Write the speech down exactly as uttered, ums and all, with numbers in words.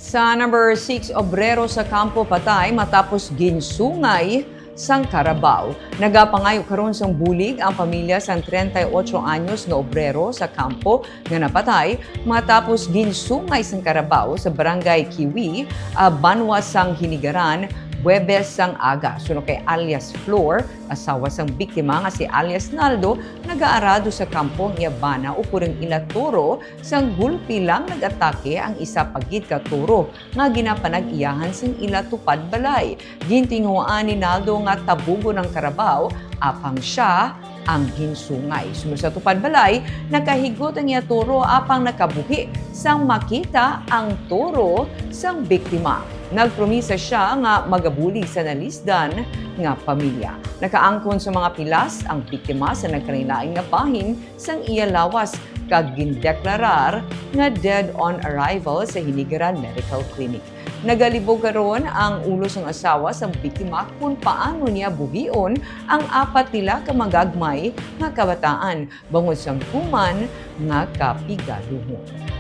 Sa number six, obrero sa kampo patay matapos ginsungay sang karabaw. Nagapangayo karon sang bulig ang pamilya sang treinta y ocho anyos nga obrero sa kampo nga napatay matapos ginsungay sang karabaw sa Barangay Kiwi, ah, banwa sang Hinigaran, Huwebes sang aga. Suno kay alias Flor, asawa sang biktima nga si alias Naldo, nagaarado sa kampo ang iya bana ukon ang ila toro, sang gulpi lang nag-atake ang isa pa gid ka toro nga ginapanag-iyahan sing ila tupad balay. Gintinguhaan ni Naldo nga tabugon ang karabaw, apang sia ang ginsungay. Suno sa tupad balay, nakahigot ang iya toro apang nakabuhi sang makita ang toro sang biktima. Nagpromisa sia nga magabulig sa nalisdan nga pamilya. Nakaangkon sa mga pilas ang biktima sa nagkalainlain nga bahin sang iya lawas kag gindeklarar nga dead on arrival sa Hinigaran Medical Clinic. Nagalibog karon ang ulo sang asawa sang biktima kung paano niya buhion ang apat nila ka magagmay nga kabataan bangod sang human nga kapigaluhon.